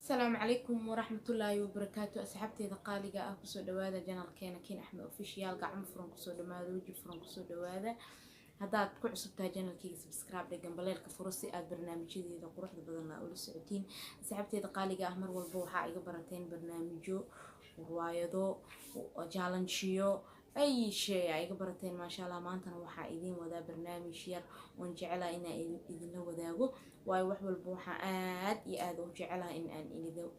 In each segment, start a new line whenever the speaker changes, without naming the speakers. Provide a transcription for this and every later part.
Asalaamu calaykum waraxmatullaahi wabarakaatu. Asxaabteeda qaaliga ah, kusoo dhawaada channelkeena Kiin Axmed Official. Gacmo furan kusoo dhawaada, weji furan kusoo dhawaada. Haddaad ku cusub tahay channelkeyga, subscribe dhe, gambaleelka furo si aad barnaamijyadeeda quruxda badan ula socotiin. Asxaabteeda qaaliga ah, mar walba waxaa iga barateen barnaamijyo, riwaayado, challengeyo, ay shay aa iga barateen, maasha Allah. Maantana waxaa idiin wadaa barnaamij yar oon jecelaha inaan idinla wadaago, waayo wax walba waxaa aad iyo aad u jecelaha in aan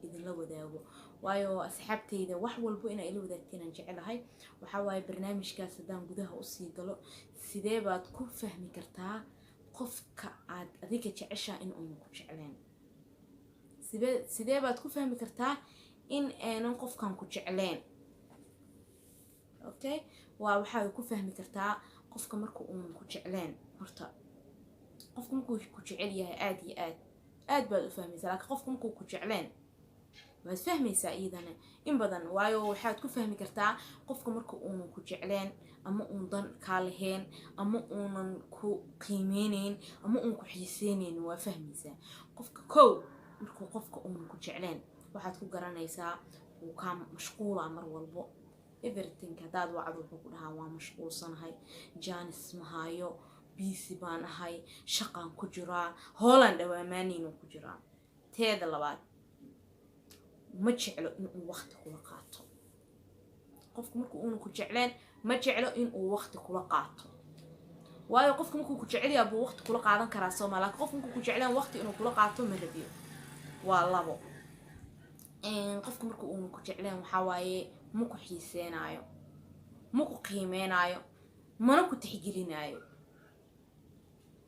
idinla wadaago, waayo asxaabteyda wax walbo inaa ila wadaagteen aan jecelahay. Waxaa waaye barnaamijkaas, haddaan gudaha usii galo, sidee baad ku fahmi kartaa qofka aad adiga jeceshaa in uuna ku jecleen? Sidee baad ku fahmi kartaa in aanan qofkan ku jecleen? Okay, waa waxaad ku fahmi kartaa qofka marka uuna ku jecleen. Horta qofka markuu ku jecel yahay, aad iyo aad aad baad u fahmaysaa, laakiin qofka markuu ku jecleen waad fahmaysaa iyadana in badan. Waayo waxaad ku fahmi kartaa qofka marka uunan ku jecleen, ama uun dan kaa lahayn, ama uunan ku qiimeyneyn, ama uun ku xiiseyneyn, waa fahmaysaa. Qofka kow, markuu qofka uunan ku jecleen, waxaad ku garanaysaa wuu kaa mashquulaa mar walbo. Everything haddaad wacdo, wuxuu ku dhahaa: "Waa mashquulsanahay, chance ma hayo, busy baan ahay, shaqaan ku jiraa, hoolaan dhawaamaanaynuu ku jiraa." Teeda labaad, ma jeclo inuu waqti kula qaato. Qofku markuu uuna ku jecleen, ma jeclo inuu waqti kula qaato, waayo qofku markuu ku jecel yaha buu waqti kula qaadan karaa, sooma? Laakiin qofku markuu ku jecleen, waqti inuu kula qaato ma rabiyo. Waa labo. Qofku marka uuna ku jecleen, waxaa waaye ma ku xiiseenaayo, ma ku qiimeynaayo, mana ku tixgelinaayo.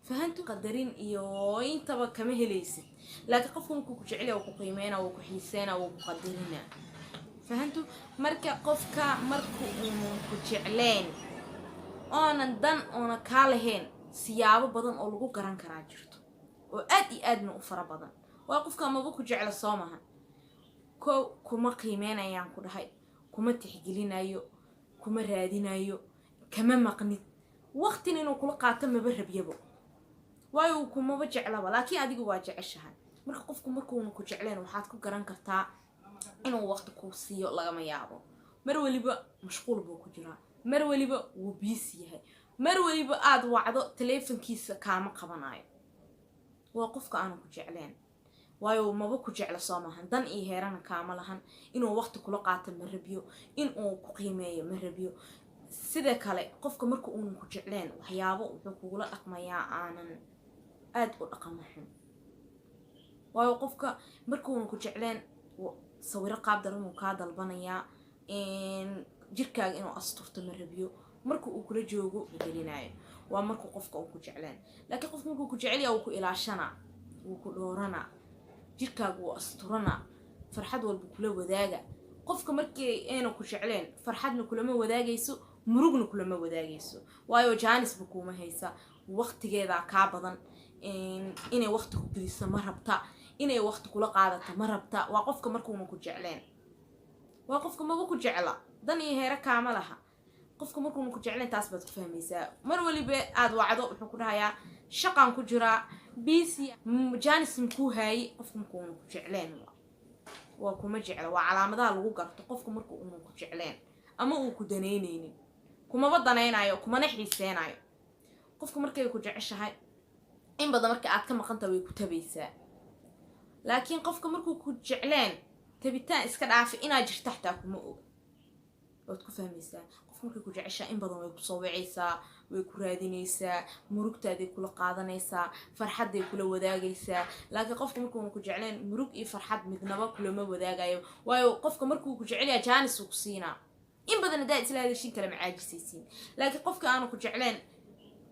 Fahantu qadarin iyo intaba kama helaysid. Laakiin qofku markuu ku jecel yahay, wuu ku qiimeynaa, wuu ku xiiseynaa, wuu ku qadarinaa. Fahantu? Marka qofka marka uunan ku jecleen, oonan dan oona kaa lahayn, siyaabo badan oo lagu garan karaa jirto oo aad iyo aadna u fara badan. Waa qofka maba ku jecla, soo maha? Ko kuma qiimeynayaan ku dhahay, kuma tixgelinayo, kuma raadinayo, kama maqnid, waqtina inuu kula qaato maba rabyabo, waayo uu kumaba jeclaba. Laakiin adiga waa jeceshahay. Marka qofku markuuna ku jecleen, waxaad ku garan kartaa inuu waqti kuu siiyo lagama yaabo. Mar weliba mashquul buu ku jiraa, mar weliba wuu busy yahay, mar weliba aad wacdo taleefankiisa kaama qabanayo. Waa qofka aanu ku jecleen, waayo maba ku jecla, soo maahan? Dan iyo heerana kaama lahan. Inuu waqti kula qaato ma rabyo, inuu ku qiimeeyo ma rabyo. Sida kale, qofka marka uunan ku jecleen, waxyaabo wuxuu kugula dhaqmayaa aanan aad u dhaqamo xun. Waayo qofka markuunan ku jecleen, sawiro qaab daran uu kaa dalbanayaa, jirkaaga inuu asturto ma rabyo, marka uu kula joogo gelinayo. Waa markuu qofka uu ku jecleen. Laakiin qofka markuu ku jecel yaha, wuu ku ilaashanaa, wuu ku dhooranaa, jirkaaga wuu asturanaa, farxad walba kula wadaaga. Qofka markii ayna ku jecleen, farxadna kulama wadaagayso, murugna kulama wadaagayso, waayo chance-ba kuuma haysa, waqtigeedaa kaa badan. Inay waqti ku geliso ma rabta, inay waqti kula qaadato ma rabta. Waa qofka markuuna ku jecleen. Waa qofka maba ku jecla, dan iyo heere kaama laha. Qofka markuuna ku jecleen, taas baad ku fahmaysaa. Mar waliba aad wacdo, wuxuu ku dhahayaa: "Shaqaan ku jiraa, busy, chance makuu haaye." Qofka markuuna ku jecleen, waa kuma jecla. Waa calaamadaha lagu garto qofka marka uuna ku jecleen ama uu ku danaynaynin. Kumaba danaynayo, kumana xiiseenayo. Qofka markay ku jeceshahay, in badan marka aad ka maqantaha way ku tabaysaa. Laakiin qofka markuu ku jecleen, tabitaan iska dhaafi, inaad jirta xataa kuma oga. Waad ku fahmaysaa. Qof markay ku jeceshaa, in badan way kusoo wacaysaa, way ku raadinaysaa, murugtaaday kula qaadanaysaa, farxadday kula wadaagaysaa. Laakiin qofka markuuna ku jecleen, murug iyo farxad midnaba kulama wadaagayo. Waayo qofka markuu ku jecelyaha, chance uu ku siinaa. In badan haddaa isla hadashin kale, macaajisaysiin. Laakiin qofka aanu ku jecleen,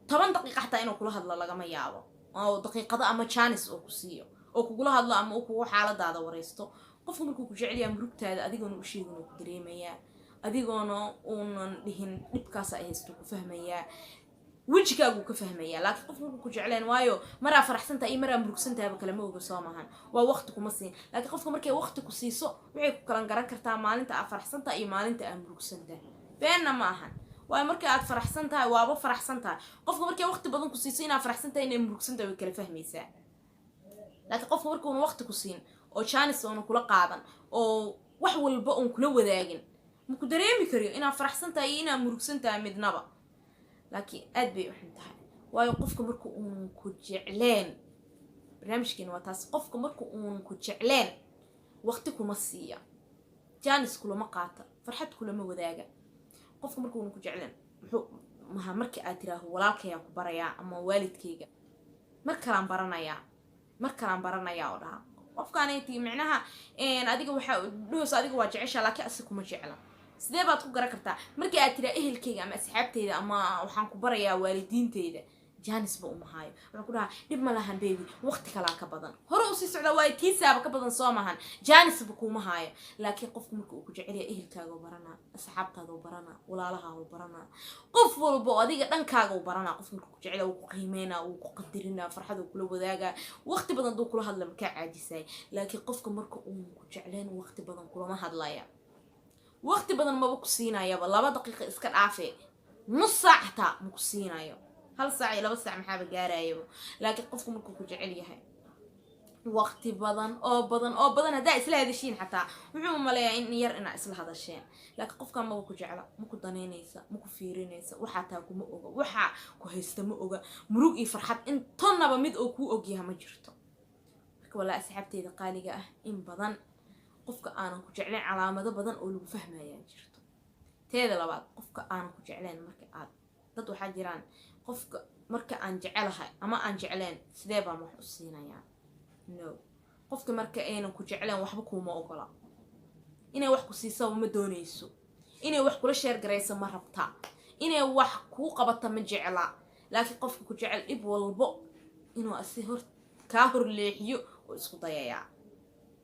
10 daqiiqa xataa inuu kula hadlo lagama yaabo, oo daqiiqado ama chance oo ku siiyo oo kugula hadlo ama uu kugu xaaladaada waraysto. Qofka markuu ku jecelyaha, murugtaada adigoona u sheegin uu ku dareemayaa, adigoona uunan dhihin dhibkaas ay haysto ku fahmayaa, wejigaaguu ka fahmayaa. Laakiin qofka markuu ku jecleen, waayo maraa faraxsantaha iyo maraa murugsantaaba kalama oga, soo maahan? Waa waqti kuma siin. Laakiin qofka markay waqti ku siiso, waxay ku kalan garan kartaa maalinta aad faraxsantaha iyo maalinta aad murugsantahay. Beenna ma ahan, waayo marka aad faraxsan tahay, waaba faraxsan tahay. Qofka markay waqti badan ku siiso, inaad faraxsan tahay, inay murugsan tahay, way kala fahmaysaa. Laakiin qofka markuuna waqti ku siin Oo jaanis oona kula qaadan oo wax walba oon kula wadaagin, maku dareemi kariyo inaad faraxsan tahay iyo inaad murugsan tahay midnaba. Laakiin aad bay u xun tahay, waayo qofka marka uun ku jecleen, barnaamijkeena waa taas, qofka marka uun ku jecleen waqti kuma siiya, jaanis kulama qaata, farxad kulama wadaaga. Qofka marka uun ku jecleen muxuu maha? Marka aad tiraaho walaalkayaan ku barayaa ama waalidkayga, mar kalaan baranayaa, mar kalaan baranayaa oo dhaha qofkaanati, micnaha adiga waxaa dhuhos adiga waa jeceshaa, laakiin asi kuma jecla. Sidee baad ku garan kartaa? Markii aad tiraa ehelkayga ama asxaabteyda ama waxaan ku barayaa waalidiinteyda, jaanisba umahaayo. Wuxuu ku dhahaa, "Dhib ma lahan baby, waqti kalaa ka badan." Hore usii socdaa, waayo tiisaaba ka badan, soo mahan? Jaanisba kuuma haayo. Laakiin qofku marka uu ku jecelyahay, ehelkaaga u baranaa, asxaabtaada u baranaa, walaalaha u baranaa, qof walba oo adiga dhankaaga u baranaa. Qof marka ku jecel wuu ku qiimeynaa, wuu ku qadarinaa, farxad uu kula wadaagaa, waqti badan duu kula hadla makaa caajisay. Laakiin qofka marka uu ku jecleen, waqti badan kulama hadlaya, waqti badan maba ku siinayaba. 2 daqiiqa iska dhaafe, nus saac xataa ma ku siinayo, hal saac iyo 2 saac maxaaba gaarayaba. Laakiin qofku markuu ku jecel yahay, waqti badan oo badan oo badan haddaa isla hadashiin xataa, wuxuu maleeyaa in yar inaa isla hadasheen. Laakiin qofkan maba ku jecla, ma ku danaynaysa, ma ku fiirinaysa, waxaa taa kuma oga, waxaa ku haysta ma oga, murug iyo farxad in tonnaba mid oo kuu ogyaha ma jirto. Marka walaa asxaabteyda qaaliga ah, in badan qofka aanan ku jeclayn calaamado badan oo lagu fahmayaa jirto. Teeda labaad, qofka aanan ku jeclayn marka aad, dad waxaa jiraan, qofka marka aan jecelahay ama aan jecleen sidee baan wax u siinayaa? No, qofka marka aynan ku jecleen waxba kuuma ogola. Inay wax ku siisaba ma doonayso, inay wax kula share garayso ma rabta, inay wax kuu qabata ma jecla. Laakiin qofka ku jecel dhib walbo inuu asi hor kaa hor leexiyo oo isku dayayaa,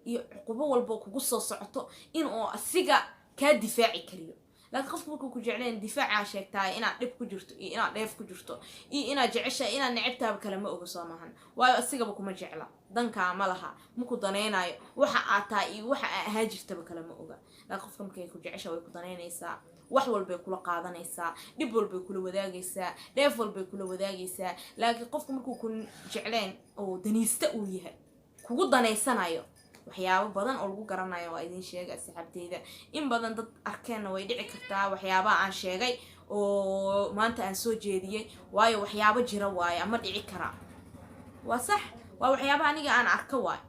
iyo cuqubo walbo kugu soo socoto inuu asiga kaa difaaci kariyo. Laakiin qofka markuu ku jecleen, difaacaa sheegtaay inaad dhib ku jirto iyo inaad dheef ku jirto iyo inaad jeceshahay, inaad necebtaaba kale ma oga, soo maahan? Waayo asigaba kuma jecla, dankaa ma laha, maku danaynayo, waxa aad tahay iyo waxa aa ahaa jirtaba kale ma oga. Laakiin qofka markay ku jecesha, way ku danaynaysaa, wax walbay kula qaadanaysaa, dhib walbay kula wadaagaysaa, dheef walbay kula wadaagaysaa. Laakiin qofka markuu ku jecleen oo daniista uu yahay, kugu danaysanayo, waxyaabo badan oo lagu garanayo waa idin sheegay asxaabteyda. In badan dad arkeenna way dhici kartaa waxyaabaha aan sheegay oo maanta aan soo jeediyey, waayo waxyaabo jira waaye ama dhici karaa, waa sax, waa waxyaabaha aniga aan arka. Waayo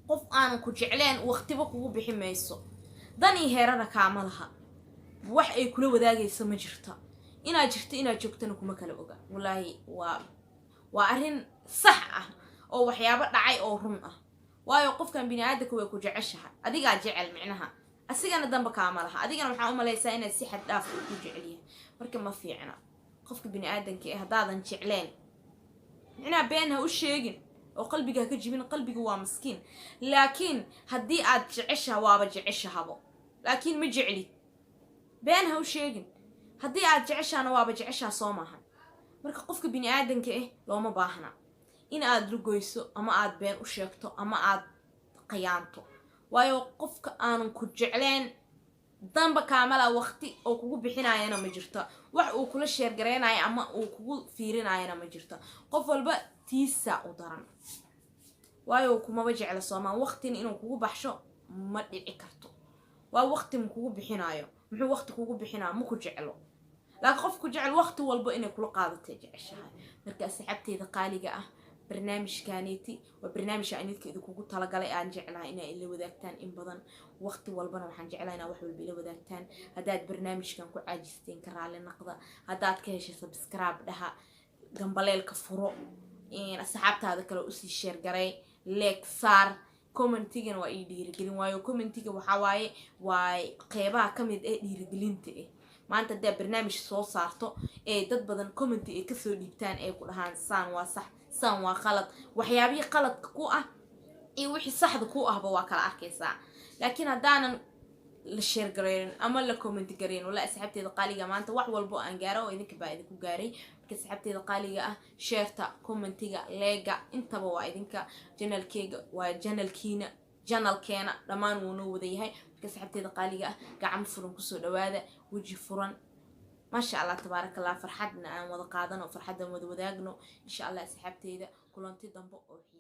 qof aanan ku jecleen waqtiba kugu bixi mayso, dan iyo heerana kaama laha, wax ay kula wadaagayso ma jirto, inaad jirto inaad joogtana kuma kala oga. Wallaahi waa arrin sax ah oo waxyaabo dhacay oo run ah. Waayo qofkan bini aadamka way ku jeceshahay, adigaa jecel micnaha, asigana damba kaama laha, adigana waxaa umalaysaa inaad si xad dhaaf ku jecel yahay. Marka ma fiicna qofka bini aadanka ee haddaadan jecleen, micnaha been ha u sheegin oo qalbiga ha ka jibin, qalbiga waa maskiin. Laakiin haddii aad jeceshaha, waaba jeceshahabo, laakiin ma jeclid, been ha u sheegin. Haddii aad jeceshaana, waaba jeceshaha, soo maahan? Marka qofka bini aadanka ah looma baahna in aad lugoyso ama aad been u sheegto ama aad qayaanto, waayo qofka aanan ku jecleen danba kaamala, waqti oo kugu bixinayana ma jirto, wax uu kula share gareynayo ama uu kugu fiirinayana ma jirto. Qof walba tiisa u daran, waayo kumaba jecla, soomaa? Waqtina inuu kugu baxsho ma dhici karto, waa waqti ma kugu bixinayo. Muxuu waqti kugu bixinaya? Ma ku jeclo. Laakiin qofku jecel waqti walba inay kula qaadatay jeceshahay. Marka asxaabteyda qaaliga ah, barnaamijkaneeti waa barnaamij aan idinka idinkugu talagalay, aan jeclahay inaa ila wadaagtaan in badan. Waqti walbana waxaan jeclahay inaa wax walba ila wadaagtaan. Haddaad barnaamijkan ku caajisteen, ka raali naqda. Haddaad ka heshay, subscribe dhaha, gambaleelka furo, asxaabtaada kale usii share garay, like saar, commentigana waa ii dhiirigelin. Waayo commentiga waxaa waaye waa qeybaha kamid eh dhiirigelinta ah. Maanta haddaa barnaamij soo saarto ee dad badan commenti ay kasoo dhiibtaan, ee ku dhahaan saan waa sax, saan waa qalad, waxyaabihii qaladka ku ah iyo wixii saxda ku ahba waa kala arkaysaa. Laakiin haddaanan la share gareynin ama la comment gareyn, wala asxaabteeda qaaliga, maanta wax walbo aan gaaro oo idinka baa idinku gaaray. Marka asxaabteeda qaaliga ah, shareta, commentiga, likega, intaba waa idinka. Channelkeyga waa channelkiina, channelkeena dhammaan wuu noo wada yahay. Marka asxaabteeda qaaliga ah, gacmo furan kusoo dhawaada, weji furan, maasha Allah, tabaaraka Allah. Farxadna aan wada qaadano, farxaddan wada wadaagno, insha Allah. Asxaabteeda, kulanti dambe oo xiisa.